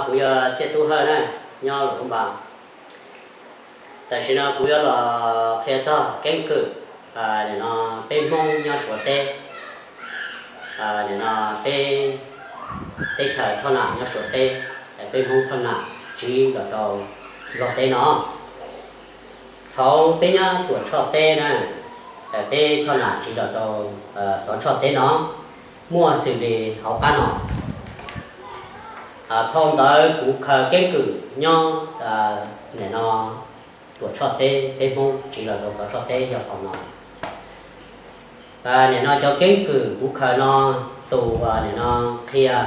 Kuv yog Txiaj Tub Hawj na, nyob Luam Phab Npas. Tam sim no kuv yuav los qhia txog keeb kwm, nim no peb Hmoob nyob Suav teb, nim no peb teb chaws Thoj Nam nyob Suav teb, peb Hmoob Thoj Nam tsiv los rau Nplog teb no. Thaum peb nyob Tuam Tshoj teb na, peb Thoj Nam tsiv los rau Xov Tshoj teb no, muaj xws li hauv qab no. Phau ntawv kuv khaws keeb kwm nyob nim no Tuam Tshoj teb, peb Hmoob tsiv los rau Xov Tshoj teb yog phau no. Nim no cov keeb kwm kuv khaws no, tus nim no qhia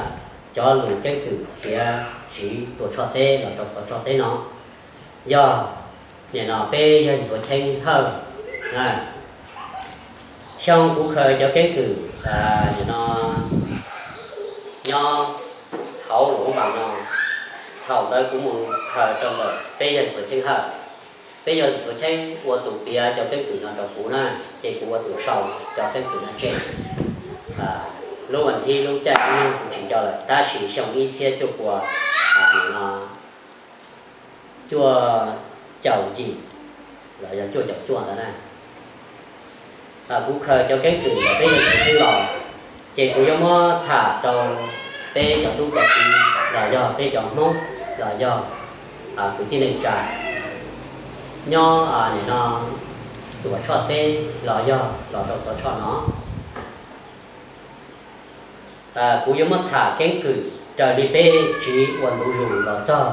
cov lus keeb kwm khiav tsiv Tuam Tshoj teb los rau Xov Tshoj teb no yog nim no peb yawg Ntxhuav Cheeb Hawj. Xyoo kuv khaws cov keeb kwm nim no nyob hauv Luam Phab Npas no, thaum ntawd kuv mus khaws rau ntawm peb yawg Ntxhuav Cheeb Hawj. Peb yawg Ntxhuav Cheeb ua tus piav cov keeb kwm no rau kuv na, ces kuv ua tus sau cov keeb kwm no tseg. Lub vas thib lub caij lub nyoog kuv tsis nco lawm, tab sis xyoo ib txhiab cuaj pua no cuaj caum yim los yog cuaj caum cuaj ntawd na. Kuv khaws cov keeb kwm ntawm peb yawg Ntxhuav Cheeb los, ces kuv yuav muab tham rau peb cov tub cov kiv los yog peb cov Hmoob los yog kwv tij neej tsa nyob nim no Tuam Tshoj teb los yog los rau Xov Tshoj no. Kuv yuav muab tham keeb kwm raws li peb tsiv ua ntu zus los txog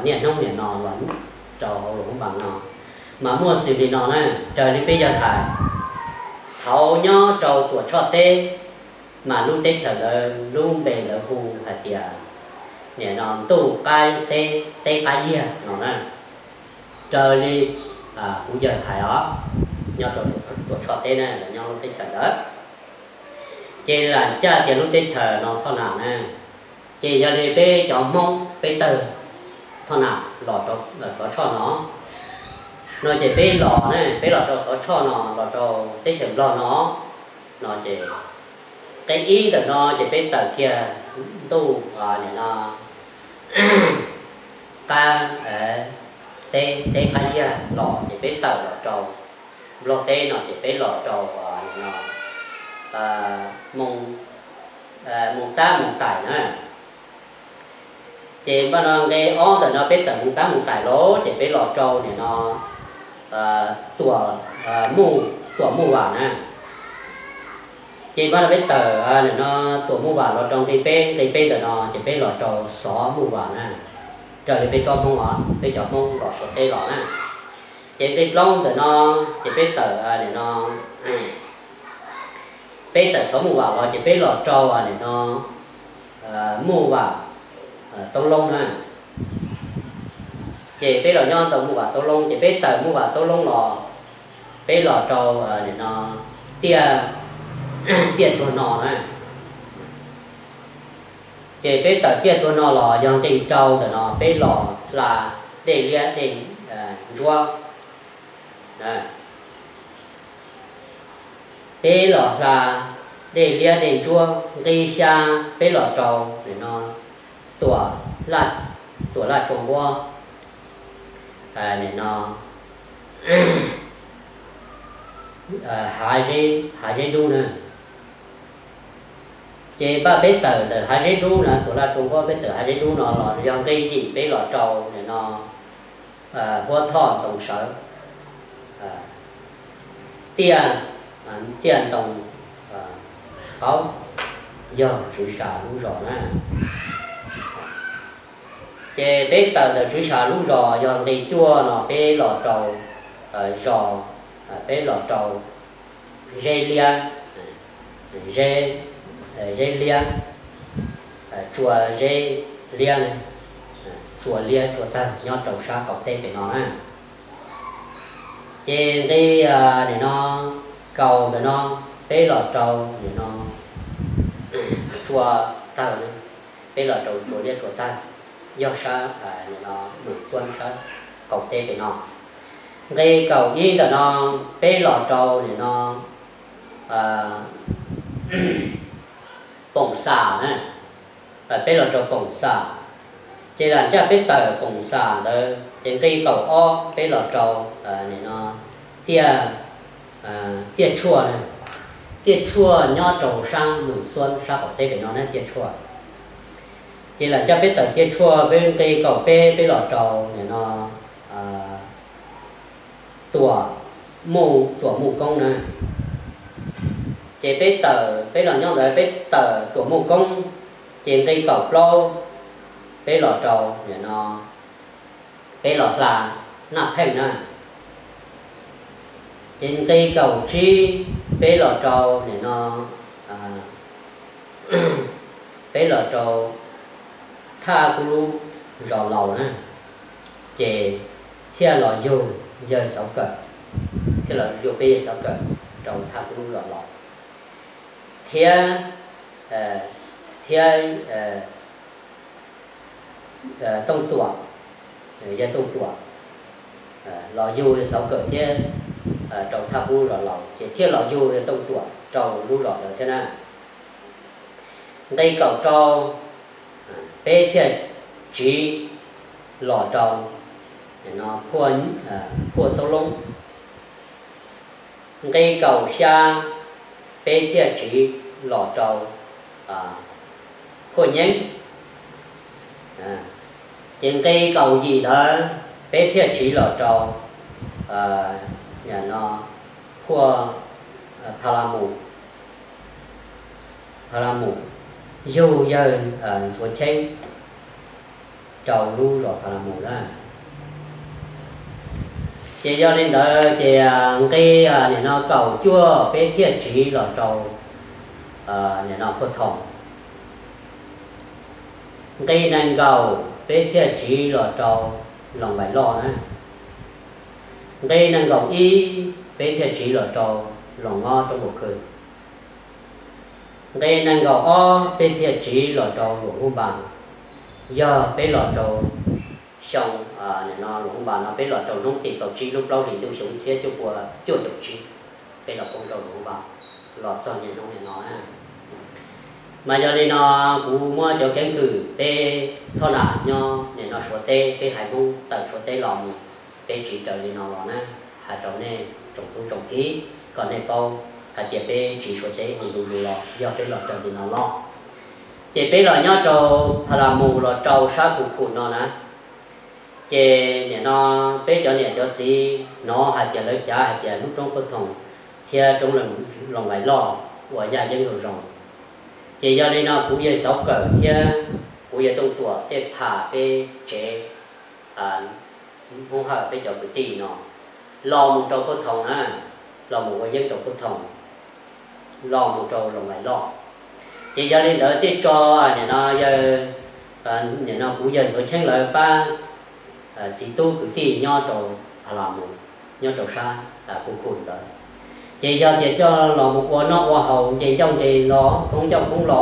niaj hnub nim no los rau hauv Luam Phab Npas no, mas muaj xws li no na, raws li peb yawg hais, thaum nyob rau Tuam Tshoj teb, mas lub teb chaws ntawd lub npe lawv hu hais tias nim no ntuj qab teb, teb qab yiag no na. Raws li kuv yawg hais os, nyob rau Tuam Tshoj teb na, lawv nyob lub teb chaws ntawd. Ces lam caj tias lub teb chaws no Thoj Nam na, ces yog li peb cov Hmoob peb tawg Thoj Nam los rau Xov Tshoj no, no ces peb los na, peb los rau Xov Tshoj no, los rau teb chaws Nplog no, no ces qe ib ntawm no ces peb tawm kiag ntuj nim no qab teb, teb qab yiag los ces peb tawm los rau Nplog teb no ces peb los rau no Moos Tab Moos Tais na. Ces npaj no nqe ob ntawm no peb tawm Moos Tab Moos Tais los ces peb los rau nim no Tuam, Tuam Muj Vam na. Ces npaj no peb tawm nim no Tuam Muj Vam los rau nqe peb, nqe peb ntawm no ces peb los rau Xov Muj Vam na. Raws li peb tsob Hmoob os, peb cov Hmoob los Suav teb los na. Ces nqe plaub ntawm no ces peb tawm nim no peb tawm Xov Muj Vam los ces peb los rau nim no Muj Vam Toob Loob na. Ces peb los nyob rau Muj Vam Toob Loob, ces peb tawm Muj Vam Toob Loob los peb los rau nim no Tiaj, Tiaj Tuag No na. Ces peb tawm Tiaj Tuag No los yog nqe rau ntawm no peb los hla Dej Liab Dej Ntsuab. Peb los hla Dej Liab Dej Ntsuab, nqe xya peb los rau nim no Tuam, Tuam Laj Tsua Npuab, nim no Hav Zeb, Hav Zeb Dub na. Ces npaj peb tawm ntawm Hav Zeb Dub na, Tuam Laj Tsua Npuab peb tawm Hav Zeb Dub no los yog nqe yim peb los rau nim no Huab Thoj Ntoo Sawv, Tiaj, Tiaj Ntoo Qaub, yog Tswv Sa lub zos na. Ces peb tawm ntawm Tswv Sa lub zos yog nqe cuaj no peb los rau zos, peb los rau Zeb Liab, Zeb, Zeb Liab, Tsua Zeb Liab, Tsua Liab Tsua Tawg nyob rau sab qaum teb pem no na. Ces nqe nim no kaum ntawm no peb los rau nim no Tsua Tawg, peb los rau Tsua Liab Tsua Tawg, yog sab nim no Mws Xuab sab qaum teb pem no. Nqe kaum ib ntawm no peb los rau nim no Poom Xam na, peb los rau Poom Xam. Ces lam caj peb tawm Poom Xam ntawd ces nqi kaum ob peb los rau, nim no, Tiaj, Tiaj Tshuaj, Tiaj Tshuaj nyob rau sab Moos Xuab sab qaum teb pem no na, Tiaj Tshuaj. Ces lam caj peb tawm Tiaj Tshuaj, peb nqi kaum peb peb los rau nim no Tuam Muj, Tuam Muj Koob na. Ces peb tawm, peb los nyob ntawd peb tawm Tuam Muj Koob, ces nqi kaum plaub peb los rau nim no, peb los hla Naj Pheej na. Ces nqi kaum tsib peb los rau nim no, peb los rau Thaj Kub Lub zos laus na, ces thiaj los yug yawg Xauv Kawm, thiaj los yug peb yawg Xauv Kawm rau Thaj Kub Lub zos laus, thiab, thiab Tooj Tuam, yawg Tooj Tuam los yug yawg Xauv Kawm thiab rau Thaj Kub zos laus, ces thiaj los yug yawg Tooj Tuam rau lub zos ntawd thiab na. Nqi kaum rau peb thiaj tsiv los rau Phuaj Taub Loob. Nqi kaum xya peb thiaj tsiv los rau Phuaj Nyeeb. Ces nqi kaum yim ntawd peb thiaj tsiv los rau no Phuaj Pha La Mus, Pha La Mus, yug yawg Ntxhuav Cheeb rau lub zos Pha La Mus na. Ces yog li ntawd ces nqi nim no kaum cuaj peb thiaj tsiv los rau nim no Phuaj Thoom. Nqi nees nkaum peb thiaj tsiv los rau Loos Vais Loj na. Nqi nees nkaum ib peb thiaj tsiv los rau Loos Ngob Roob Nkaus Khw. Nqi nees nkaum ob peb thiaj tsiv los rau Luam Hub Npas. Yog peb los rau xyoo, nim no Luam Hub Npas no peb los rau hnub tim kaum tsib lub plaub hlis ntuj xyoo ib txhiab cuaj pua cuaj caum tsib, peb los poob rau Luam Hub Npas los txog niaj hnub nim no na. Mas yog li no kuv muab cov keeb kwm peb Thoj Nam nyob nim no Suav teb, peb haiv Hmoob tawm Suav teb los mus, peb tsiv raws li no los na, hais rau nej tsoom tub tsoom kiv kom nej paub hais tias peb tsiv Suav teb mus ntu zus los yog peb los raws li no los. Ces peb los nyob rau Pha La Mus los rau sab Khu Khu no na. Ces nim no peb cov niam cov txiv hnov hais tias lawv cav hais tias lub roob Phuaj Thoom thiab roob Loos Vais Loj ua yaj yeeb zoo zoo. Ces yog li no kuv yawg Xauv Kawm thiab kuv yawg Tooj Tuam thiaj pham peb tsev Hmoob Hawj peb cov kwv tij no los mus rau Phuaj Thoom na, los mus ua yeeb rau Phuaj Thoom, los mus rau Loos Vais Loj. Ces yog li ntawd thiaj tso nim no yawg, nim no kuv yawg Ntxhuav Cheeb lawv pab txiv tub kwv tij nyob rau Pha La Mus, nyob rau sab Khu Khu ntawd. Ces yog tias coj los mus ua noj ua haus, nce ncauj nce lo, koob ncauj koob lo,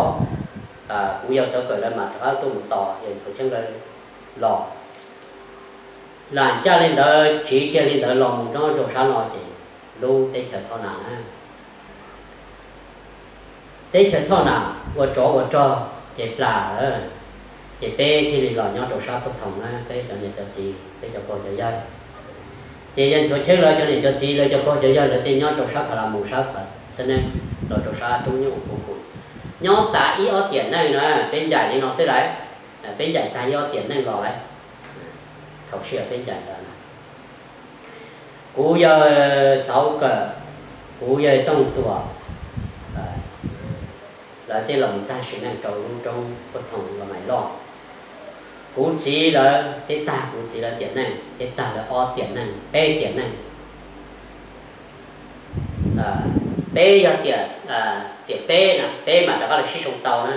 kuv yawg Xauv Kawm lawv mam rov qab tuaj mus tos yawg Ntxhuav Cheeb lawv los. Lam caj li ntawd tsiv kiag li ntawd los mus nyob rau sab no ces lub teb chaws Thoj Nam na, teb chaws Thoj Nam ua tsov ua rog ces plam lawm, ces peb thiaj li los nyob rau sab Phuaj Thoom na, peb cov niam cov txiv, peb cov pog cov yawg. Ces yawg Ntxhuav Cheeb lawv cov niam cov txiv, lawv cov pog cov yawg lawv thiaj nyob rau sab Pha La Mus, sab Pha Xab Neeb, los rau sab Roob Nyuj Khu Khu. Nyob tas ib ob tiam neej na, peb ncaim li no xwb lauj, peb ncaim tag ib ob tiam neej los lauj. Thaum sij hawm peb ncaim ntawd na, kuv yawg Xauv Kawm, kuv yawg Tooj Tuam, lawv thiaj los mus tag sim neej rau lub roob Phuaj Thoom Loos Vais Loj. Kuv txiv lawv thiaj tag, kuv txiv lawv tiam neej thiaj tag lawv ob tiam neej peb tiam neej. Peb yog tiam, tiam peb na peb mam rov qab los sib sau tau na.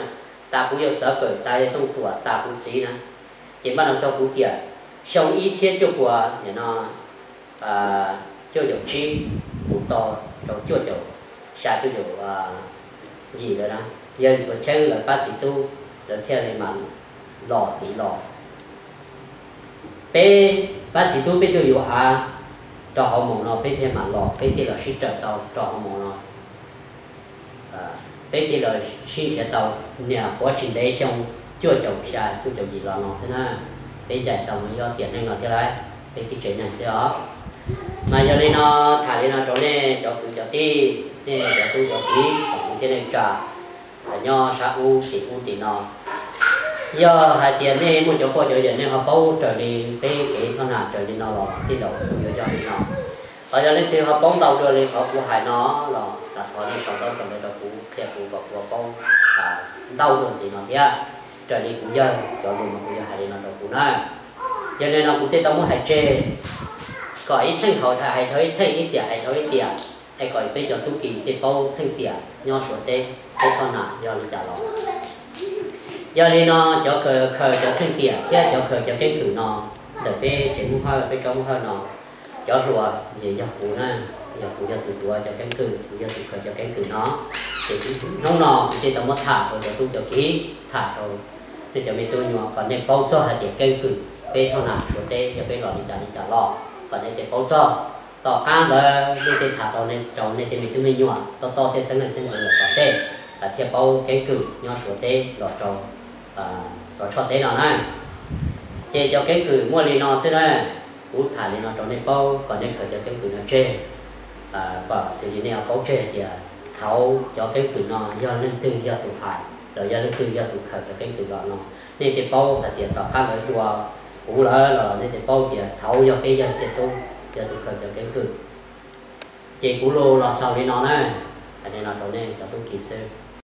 Tas kuv yawg Xauv Kawm tas yawg Tooj Tuam tas kuv txiv na, ces npaj no txog kuv tiam xyoo ib txhiab cuaj pua nim no cuaj caum tsib mus txog rau cuaj caum xya cuaj caum yim lawm na, yawg Ntxhuav Cheeb lawv pab txiv tub lawv thiaj li mam los tiv los. Peb pab txiv tub peb tuaj yuav av rau hauv moos no peb thiaj mam los, peb thiaj los sib raws tau rau hauv moos no. Peb thiaj los sib nrhiav tau niam quav tsis ntev xyoo cuaj caum xya cuaj caum yim los no xwb na. peb ncaim tau mus ib ob tiam neej no thiab lawm, peb tib tsev neeg xwb os. Mas yog li no, tham li no rau nej cov kwv cov tij, nej cov tub cov kiv, kuv thiab nej tsa nyob sab ub tim ub tim no. Yog hais tias nej muaj cov poj cov yawm nej ho paub raws li peb kev thoj nam raws li no los tej zaum kuj yuav yog li no. Ho yog leej twg ho paub ntau dua li qhov kuv hais no los xav thov nej sau ntaub sau ntawv rau kuv qhia kuv kom kuv paub ntau dua ntxiv no thiab. Raws li kuv yawg cov lus mas kuv yawg hais li no rau kuv na. Yog li no kuv thiaj tau muab hais tseg kom ib txheej hais dhau ib txheej, ib tiam hais dhau ib tiam, es kom peb cov tub ki thiaj paub txheej tiam nyob Suav teb, teb thoj nam yog li cas los. Yog li no, cov khaws cov txheej tiam thiab cov khaws cov keeb kwm no ntawm peb tsev Moob Hawj, peb tsob Moob Hawj no, cov hluas yog kuv na, yog kuv yog tus tuav cov keeb kwm, kuv yog tus khaws cov keeb kwm no. Ces hnub no kuv thiaj tau muab tham rau cov tub cov kiv, tham rau nej cov me tub me nyuam kom nej paub txog hais tias keeb kwm peb thoj nam Suav teb yog peb los li cas li cas los kom nej thiaj paub txog. Tom qab ntawd nej thiaj tham tau rau nej tej me tub me nyuam toj toj thiab xeeb leej xeeb ntxwv lawm tom ntej, thiaj paub keeb kwm nyob Suav teb los rau Xov Tshoj teb no na. Ces cov keeb kwm muaj li no xwb na, kuv tham li no rau nej paub kom nej khaws cov keeb kwm no tseg, kom xws li nej ho paub tseg hais tias thaud cov keeb kwm no yog leej twg yog tus hais los yog leej twg yog tus khaws cov keeb kwm los no, nej thiaj paub hais tias tom qab ntawd dua kuv lawm los nej thiaj paub tias thaud yog peb yawg Txiaj Tub yog tus khaws cov keeb kwm. Ces kuv lus los xaus li no na, hais li no rau nej cov tub ki xwb.